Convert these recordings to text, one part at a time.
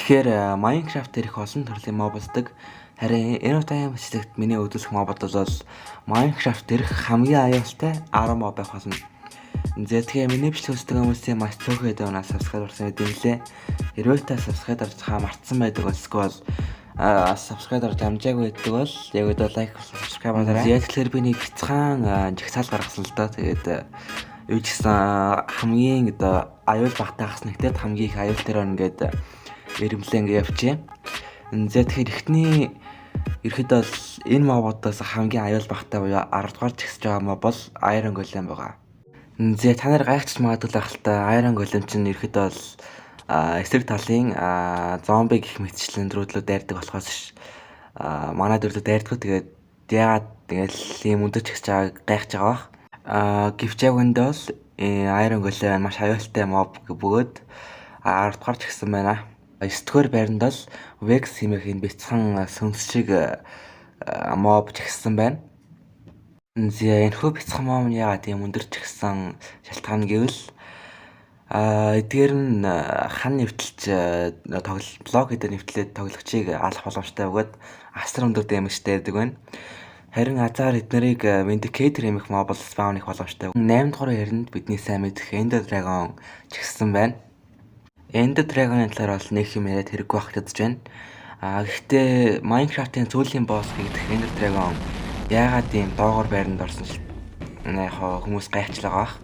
Тэгэхээр Minecraft дээр их олон төрлийн mob болдог. Харин энэ удаагийн бичлэгт миний үзүүлэх mob бол Minecraft дээрх хамгийн аюултай 10 mob байх болно. За, тэгэхээр миний бичлэг үздэг хүмүүсийн маш цөөхөн хэдэн унаа subscribe болсон гэдэг юм лээ. Хэрвээ та subscribe дарж хаа мартсан байдаг бол эсвэл subscribe дарж амжаагүй байдаг бол яг одоо like, subscribe дараарай. Яг тэгэхээр би нэг бяцхан жагсаал гаргасан л доо. Тэгээд юу ч гэсэн хамгийн одоо аюул багтаа хас нэгтээд хамгийн их аюул дээр ингээд эрэмлээ ингээ явчихъя. За, тэгэхээр эхний ерхэд бол энэ mob уудаас хамгийн аюул багтаа буюу 10 дугаар жагсаж байгаа mob бол Iron Golem байгаа. За, та нар гайхчих магадгүй л байх л та, Iron Golem чинь ерхэд бол эсрэг талын зомби гэх мэтчлэн дүрүүдлүүд дайрдаг болохоос манай дүрлүүд дайрдаггүй. Тэгээд яагаад тэгэл ийм өндөр жагсаж байгааг гайхаж байгаа бах. Гэвч яг үндэ бол Iron Golem маш аюултай mob бөгөөд 10 дугаар жагсан байна. 9 дугаар байранд бол Vex хэмээх энэ бяцхан сүнс шиг mob жагссан байна. За, энэхүү бяцхан mob нь яагаад ийм өндөр жагсан шалтгаан гэвэл эдгээр нь хан нэвтэлж тоглол блок гэдэг нэвтлээд тоглогчийг алах боломжтой бөгөөд асар өндөр damage тэй байдаг байна. Харин азар эднэрийг Vindicator хэмээх mob бол spawn хийх боломжтой. 8 дугаар байранд бидний сайн мэдэх Ender Dragon жагссан байна. Ender Dragon-ы талаар бол нэг юм яриад хэрэггүй байх гэж бодож байна. Гэхдээ Minecraft-ын сүүлийн boss гэгдэх Ender Dragon яагаад ийм доогоор байранд орсон яг хүмүүс гайхчлаа байгаа бах.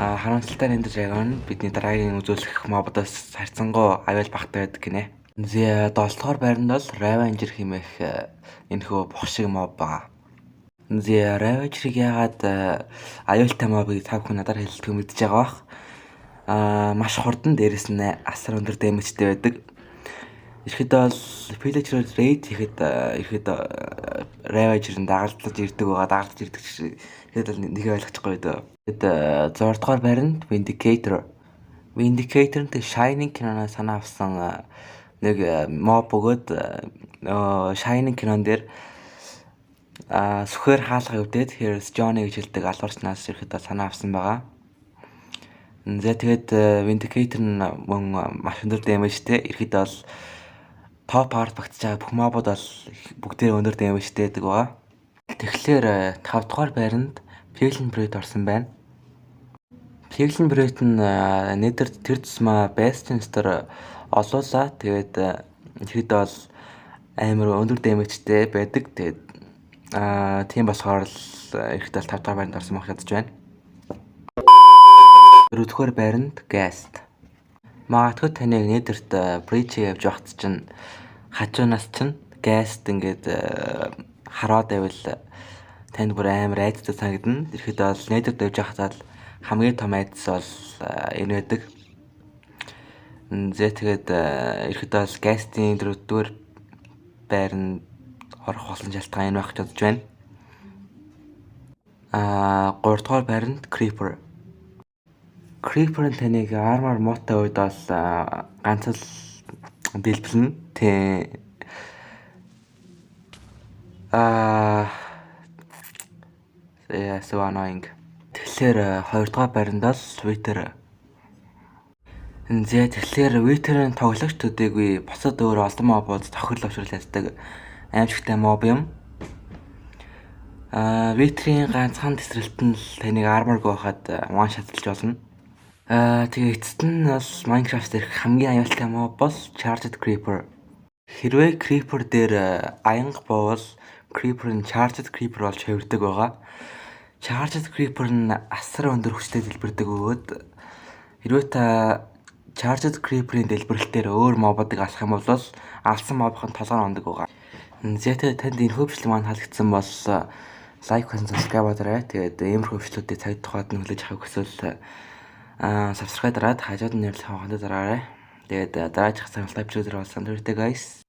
Харамсалтай нь Ender Dragon бидний дараагийн үзүүлэх mob одоос харьцангуй аюул багтай байдаг гинэ. За, 7 дугаар байранд бол Ravager хэмээх энэхүү бух шиг mob байгаа. За, Ravager-ыг яагаад аюултай mob ыг та бүхэн надаар хэлдэг мэдж байгаа бах. Маш хурдан, дээрэс нь асар өндөр damage тэй байдаг. Ихэд бол Pillager raid хийхэд ихэд Ravager нь дагалдаж ирдэг байгаа, дагалдаж ирдэг шиг ихэд бол нэг ойлгочихгүй байдаг. Тэгэд 6 дугаар байранд Vindicator. Vindicator нь Shining киноноос санаа авсан нэг mob бөгөөд Shining кинон дээр сүхээр хаалга өвдөөд "Here's Johnny" гэж хэлдэг алуурчнаас ихэд санаа авсан байгаа. За, тэгээд Vindicator нь мөн маш өндөр damage тэй. Ихэд бол топ 10 багтж байгаа бүх mob ууд бол бүгдээр өндөр damage тэй байдаг байгаа. Тэгэхээр 5 дугаар байранд Piglin Brute орсон байна. Piglin Brute нь Nether тэр тусмаа Bastion дотор олуулаа. Тэгээд ихэд бол амар өндөр damage тэй байдаг. Тэгээд тийм болохоор л ихэд бол 5 дугаар байранд орсон байх ядаж байна. Дөрөвдүгээр байранд Ghast. Магадгүй таныг Nether т bridge явж байхад чинь хажуунаас чинь Ghast ингээд хараад байвал танд бүр амар айдастай санагдана. Тэгэхэд бол Nether т явж байхад л хамгийн том айдас бол энэ байдаг. За, тэгээд ихэд бол Ghast-ийн дөрөвдүгээр байранд орох болсон шалтгаан энэ байх гэж бодож байна. 3 дугаар байранд Creeper. Creeper нь таныг armor муутай үед бол ганц л дэлбэлнэ. Тэ yeah, so annoying. Тэгэхээр 2 дугаар байранд бол Wither. За, тэгэхээр Wither-ын тоглогч төдийгүй бусад өөр олон mob ууд тохирол авшрал яддаг аимшигтай mob юм. Wither-ийн ганцхан тесрэлт нь л таныг armor гүй байхад one shot лж болно. Тэгээ эцэст нь бол Minecraft дээрх хамгийн аюултай mob бол Charged Creeper. Хэрвээ Creeper дээр аянга буувал Creeper нь Charged Creeper болж хувирдаг байгаа. Charged Creeper нь асар өндөр хүчтэй дэлбэрдэг бөгөөд хэрвээ та Charged Creeper-ийн дэлбэрэлтээр өөр mob уудыг алах юм бол алсан mob ын толгой нь унадаг байгаа. За, тэгээ танд энэ бичлэг маань таалагдсан бол like болон subscribe дараарай. Тэгээд иймэрхүү бичлэгүүдийг цаг тухайд нь хүлээж авах хүсвэл subscribe дараад хажууд нь нэрлэх хавханд дараарай. Тэгээд дараачих сонирхолтой бичлэгээр уулзсан түртэй, guys.